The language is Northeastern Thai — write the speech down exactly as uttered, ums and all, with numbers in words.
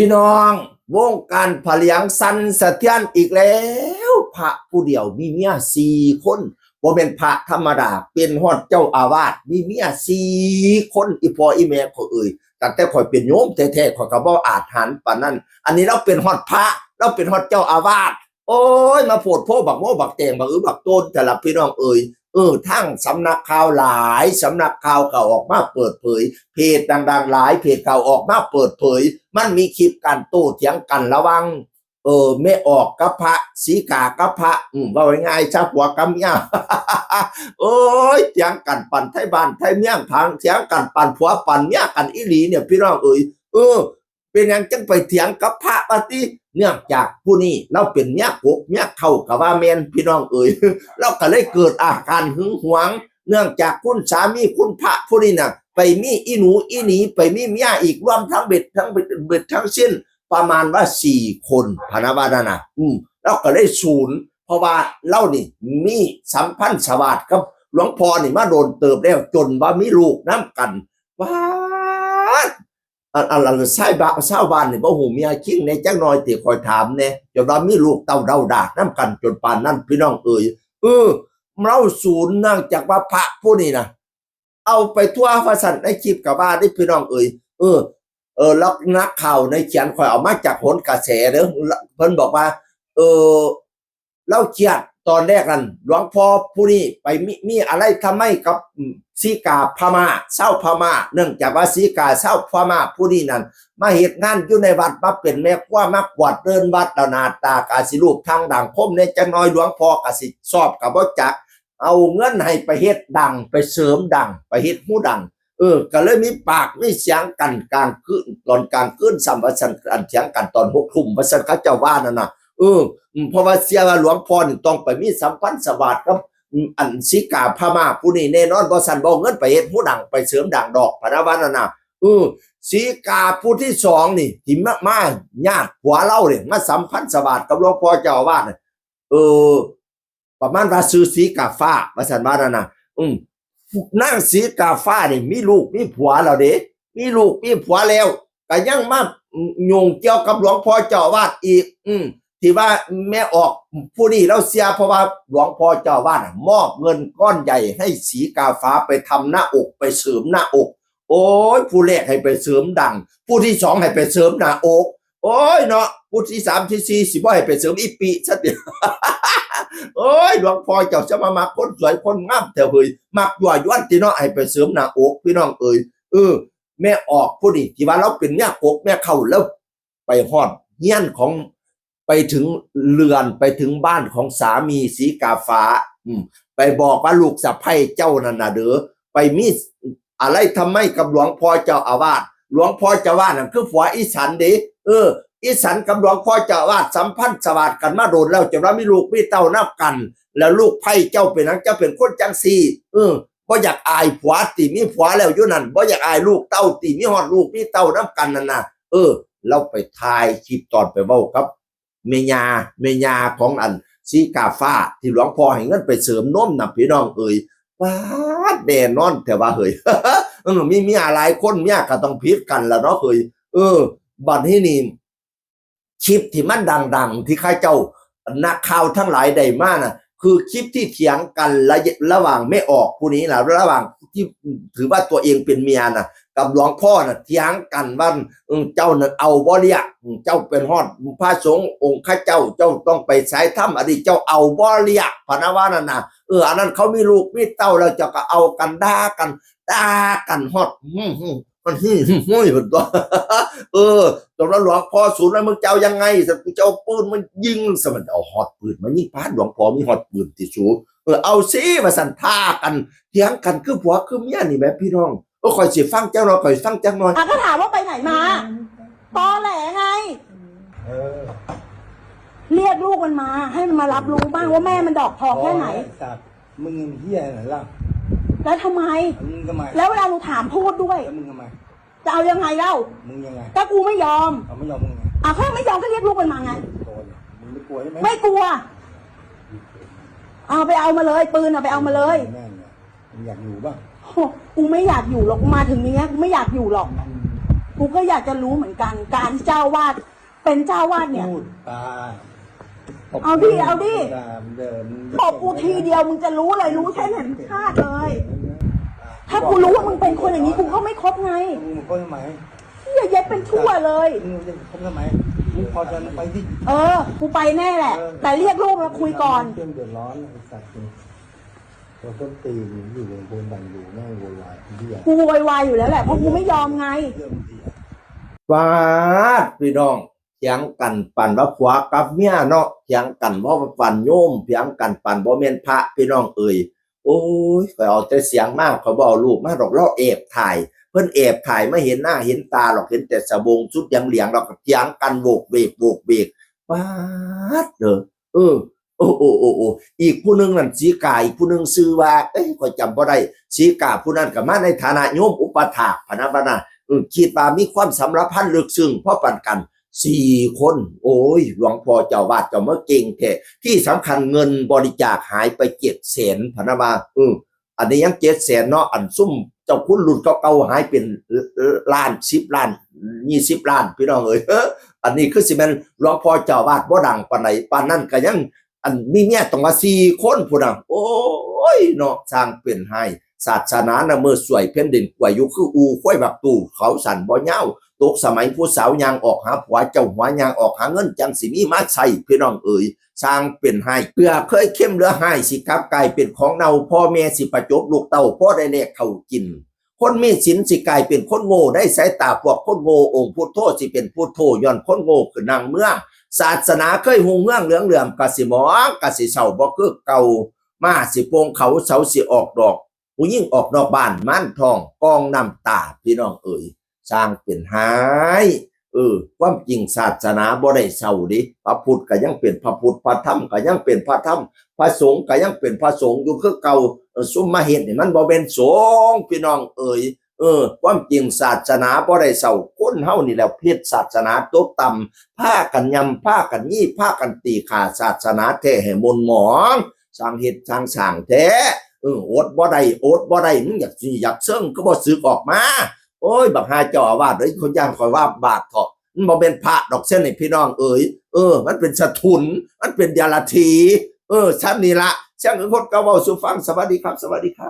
พี่น้อง วงการพระเหลืองสั่นสะเทือนอีกแล้ว พระผู้เดียวมีเมียสี่คน บ่แม่นพระธรรมดา เป็นฮอดเจ้าอาวาส มีเมียสี่คน อีพ่ออีแม่ข้อยเอ่ย ตั้งแต่ข้อยเป็นโยมแท้ๆ ข้อยก็บ่อาถรรพ์ปานนั้น อันนี้ลาวเป็นฮอดพระ ลาวเป็นฮอดเจ้าอาวาส โอ้ย มาโพดโพบักโมบักแตง บักอึบักโตน แต่ละพี่น้องเอ่ย เออ ทั้งสำนักข่าวหลายสำนักข่าวก็ออกมาเปิดเผย เพจดังๆ หลายเพจก็ออกมาเปิดเผย มันมีคลิปการโต้เถียงกันระหว่าง เออ แม่ออกกับพระ สีกากับพระ อืม เว้าง่ายๆ ซะ ผัวกับเมีย โอ้ย เถียงกันปานไทบ้านไทเมือง ทางเถียงกันปานผัวปานเมียกันอีหลีเนี่ย พี่น้องเอ่ย เออ เป็นหยังจังไปเถียงกับพระว่าติ เนื่องจากผู้นี้ลาวเป็นเมียกกเมียเฒ่าก็ว่าแม่น พี่น้องเอ่ย ลาวก็เลยเกิดอาการหึงหวง เนื่องจากคุณสามีคุณพระผู้นี้น่ะ ไปมีอีหนูอีหนี ไปมีเมียอีก รวมทั้งเบ็ดทั้งเบ็ด เบ็ดทั้งสิ้น ประมาณว่าสี่คน พะนะว่านั่นน่ะ อืม ลาวก็เลยสูน เพราะว่าลาวนี่มีสัมพันธวาสกับหลวงพ่อนี่มาโดนเติบแล้ว จนว่ามีลูกนำกัน ป๊าด อัน อัน อัน ชาวบ้าน ชาวบ้านนี่บ่ฮู้เมียคิงแหน่จักหน่อยติ ข้อยถามแหน่ จนว่ามีลูกเต้าเด้าดากนำกันจนปานนั้น พี่น้องเอ่ย เออ ลาวสูนเนื่องจากว่าพระผู้นี้น่ะ เอาไปทั่วว่าซั่น ในคลิปก็ว่าเด้ พี่น้องเอ่ย เออ เออ แล้วนักข่าวในเขียน ข้อยเอามาจากโหนกระแสเด้อ เพิ่นบอกว่า เออ ลาวเครียดตอนแรกนั่น หลวงพ่อผู้นี้ไปมี มีอะไรทำไมกับ อืม สีกาพม่า ชาวพม่า เนื่องจากว่าสีกาชาวพม่าผู้นี้นั่น มาเฮ็ดงานอยู่ในวัด มาเป็นแม่ครัว มากวาดเดินวัด แล้วหน้าตาก็สิรูปทางด่างคมแหน่จักหน่อย หลวงพ่อก็สิชอบก็บ่จัก เอาเงินให้ไปเฮ็ดดัง ไปเสริมดัง ไปเฮ็ดหูดัง เออ ก็เลยมีปากมีเสียงกันกลางคืน ตอนกลางคืนซ้ำว่าซั่น อันเถียงกันตอนหกทุ่มว่าซั่น เขาเจ้าว่านั่นน่ะ เออ อืม เพราะว่าเชื่อว่าหลวงพ่อนี่ต้องไปมีสัมพันธวาสกับ อืม อันสีกาพม่าผู้นี้แน่นอน บ่ซั้นบ่เอาเงินไปเฮ็ดหูดัง ไปเสริมดังดอก พะนะว่านั่นน่ะ เออ สีกาผู้ที่สองนี่ ที่มา มาญาติผัวลาวนี่ มาสัมพันธวาสกับหลวงพ่อเจ้าอาวาสน่ะ เออ ประมาณว่าชื่อสีกาฟ้า ว่าซั่นว่านั่นน่ะ อืม นางสีกาฟ้านี่มีลูกมีผัวแล้วเด้ มีลูกมีผัวแล้ว ก็ยังมายุ่งเกี่ยวกับหลวงพ่อเจ้าอาวาสอีก อืม ที่ว่าแม่ออกผู้นี้ลาวเชื่อ เพราะว่าหลวงพ่อเจ้าอาวาสน่ะ มอบเงินก้อนใหญ่ให้สีกาฟ้าไปทำหน้าอก ไปเสริมหน้าอก โอ้ย ผู้แรกให้ไปเสริมดัง ผู้ที่สองให้ไปเสริมหน้าอก โอ้ยเนาะ ผู้ที่สามที่สี่สิบ่ให้ไปเสริมอีปีซะติ โอ้ย หลวงพ่อเจ้าจะมามักคนสวยคนงามแท้เฮ้ย มักยั่วยวนติเนาะ ให้ไปเสริมหน้าอก พี่น้องเอ่ย เออ แม่ออกผู้นี้ที่ว่าลาวเป็นเมียกกเมียเฒ่า แล้วไปฮอดเฮือนของ ไปถึงเรือน ไปถึงบ้านของสามีสีกาฟ้า อืม ไปบอกว่าลูกสะใภ้เจ้านั่นน่ะเด้อ ไปมีอะไรทำไมกับหลวงพ่อเจ้าอาวาส หลวงพ่อเจ้าอาวาสนั่นคือผัวอีฉันเด้ เออ อีฉันกับหลวงพ่อเจ้าอาวาสสัมพันธวาสกันมาโดนแล้ว จนว่ามีลูกมีเต้านำกัน แล้วลูกใภ้เจ้าเป็นหยัง เจ้าเป็นคนจังซี่ เออ บ่อยากอายผัวติ มีผัวแล้วอยู่นั่น บ่อยากอายลูกเต้าติ มีฮอดลูกมีเต้านำกันนั่นน่ะ เออ ลาวไปถ่ายคลิปตอนไปเว้ากับแม่ย่า แม่ย่าของอันสีกาฟ้า ที่หลวงพ่อให้เงินไปเสริมนมน่ะ พี่น้องเอ่ย ป๊าด แน่นอนแท้ว่าเฮ้ย เออ มีเมียหลายคน เมียก็ต้องผิดกันล่ะเนาะเฮ้ย เออ บัดนี้นี่ คลิปที่มันดังๆ ที่เขาเจ้า นักข่าวทั้งหลายได้มาน่ะ คือคลิปที่เถียงกันระยะ ระหว่างแม่ออกผู้นี้น่ะ ระหว่างที่ถือว่าตัวเองเป็นเมียน่ะ กับหลวงพ่อน่ะ เถียงกันว่า เออ เจ้าน่ะเอาบ่เลี้ยง เจ้าเป็นฮอดพระสงฆ์องค์ข้าเจ้า เจ้าต้องไปสายธรรม อันนี้เจ้าเอาบ่เลี้ยง พะนะว่านั่นน่ะ เออ อันนั้นเขามีลูกมีเต้าแล้ว เจ้าก็เอากันด่ากัน ด่ากันฮอด อืม อืม มัน อืม อืม อืม เพิ่นตัว เออ ตอนนั้นหลวงพ่อสูนแล้ว มึงจะเอายังไง สัน กูจะเอาปืนมายิง สัน มันเอาฮอดปืนมายิง ป๊าด หลวงพ่อมีฮอดปืนติสู เออ เอาสิ ว่าสัน ท้ากัน เถียงกันคือผัวคือเมียนี่แหมพี่น้อง เออ ข้อยสิฟังจักหน่อย ข้อยฟังจักหน่อย อ่ะ ก็ถามว่าไปไหนมา ตอแหลไง เออ เรียกลูกมันมา ให้มันมารับรู้บ้างว่าแม่มันดอกทองแค่ไหน โอ้ย ไอ้สัตว์ มึงเหี้ยอะไรล่ะ แล้วทำไม มึงทำไม แล้วเวลาหนูถามพูดด้วย แล้วมึงทำไม จะเอายังไงเล่า มึงยังไง ถ้ากูไม่ยอม เอาไม่ยอมมึงไง อ่ะ ถ้าไม่ยอมก็เรียกลูกมันมาไง โกรธเนี่ย มึงไม่กลัวใช่ไหม ไม่กลัว เอาไปเอามาเลย ปืนเอาไปเอามาเลย แม่งเนี่ย มึงอยากอยู่บ้าง โอ้ กูไม่อยากอยู่หรอก กูมาถึงเนี้ย กูไม่อยากอยู่หรอก อืม กูก็อยากจะรู้เหมือนกัน การเจ้าวาดเป็นเจ้าวาดเนี่ย พูดปา เอาดิเอาดิ เดิน ตบกูทีเดียวมึงจะรู้เลย รู้แค่เห็นชาติเลย ถ้ากูรู้ว่ามึงเป็นคนอย่างนี้กูก็ไม่คบไง มึงคบทำไม เฮียเย็ดเป็นทั่วเลย มึงจะคบทำไมมึงพอใจมึงไปสิ เออ กูไปแน่แหละ แต่เรียกลูกมาคุยก่อน เพื่อนเดือดร้อนไอ้สัตว์ เราต้นตีนอยู่ในโรงพยาบาลอยู่แม่งโวยวายเรียก กูโวยวายอยู่แล้วแหละเพราะกูไม่ยอมไง เรื่องเสีย ปาดพี่น้องเถียงกันปันว่าผัวกับเมียเนาะเถียงกันว่าปันโยมเถียงกันปันบ่แม่นพระพี่น้องเอ่ย โอ้ยข่อยเอาแต่เสียงมากข่อยบ่เอารูปมาดอกเราแอบถ่าย เพิ่นแอบถ่ายมาเห็นหน้าเห็นตาหรอกเห็นแต่สบงชุดเหลืองๆหรอกเถียงกันโหวกเวกโหวกเวกปาดเด้อ เออ โอ้โอ้โอ้โอ้อีกผู้หนึ่งนั่นสีกาอีกผู้หนึ่งชื่อว่าเอ้ยข่อยจำบ่ได้สีกาผู้นั้นก็มาในฐานะโยมอุปถากพะนะบะนะเออคิดว่ามีความสัมพันธ์ลึกซึ้งพอปานกันสี่คน โอ้ยหลวงพ่อเจ้าวาดเจ้ามาเก่งแท้ที่สำคัญเงินบริจาคหายไปเจ็ดแสนพะนะว่าเอออันนี้ยังเจ็ดแสนเนาะอันซุ่มเจ้าคุณรุ่นเก่าๆหายเป็นล้านสิบล้านยี่สิบล้านพี่น้องเอ้ยเอออันนี้คือสิแม่นหลวงพ่อเจ้าวาดบ่ดังปานใดปานนั้นก็ยัง อันมีเมียต้องว่าสี่คนพุ้นน่ะ โอ้ยเนาะสร้างเป็นให้ศาสนานะเมื่อสวยเพ่นเด่นกว่าอยู่คืออูควายบักตู่เขาสั่นบ่ยาวตกสมัยผู้สาวยางออกหาผัวเจ้าหัวยางออกหาเงินจังสิมีมาใส่พี่น้องเอ๋ยสร้างเป็นให้เกลือเคยเข้มเหลือให้สิกลับกลายเป็นของเน่าพ่อแม่สิประจบลูกเต้าพ่อได้แลกเข้ากิน คนมีศีลสิกลายเป็นคนโง่ได้สายตาพวกคนโง่องค์พุทโธสิเป็นพุทโธย้อนคนโง่ขึ้นนั่งเมืองศาสนาเคยหุงเมืองเหลืองเหลื่อมกะสิหมองกะสิเศร้าบ่คือเก่ามาสิโปงเขาเสาสิออกดอกผู้หญิงออกนอกบ้านมันทองกองน้ำตาพี่น้องเอ๋ยสร้างเป็นหายเออความจริงศาสนาบ่ได้เศร้าเด้พระพุทธก็ยังเป็นพระพุทธพระธรรมก็ยังเป็นพระธรรมพระสงฆ์ก็ยังเป็นพระสงฆ์อยู่คือเก่าเออซุมมาเฮ็ดนี่มันบ่เป็นสงฆ์พี่น้องเอ๋ย เออ ความจริงศาสนาบ่ได้เศร้าคนเฮานี่แหละผิดศาสนาตกต่ำพากันยำพากันยี่พากันตีขาศาสนาแท้ให้มนหมองสร้างเหตุสร้างสร้างแท้เอออดบ่ได้อดบ่ได้มึงอยากสิอยากเซิงก็บ่สึกออกมาโอ้ยบักหาเจ้าอาวาสเอ้ยคนย่างคอยว่าบาปเถาะมันบ่เป็นพระดอกเส้นนี่พี่น้องเอ๋ยเออ มันเป็นสถุนมันเป็นเดรัจฉีเออชั้นนี้ละเสียงคนก็เว้าสู่ฟังสวัสดีครับ สวัสดีครับ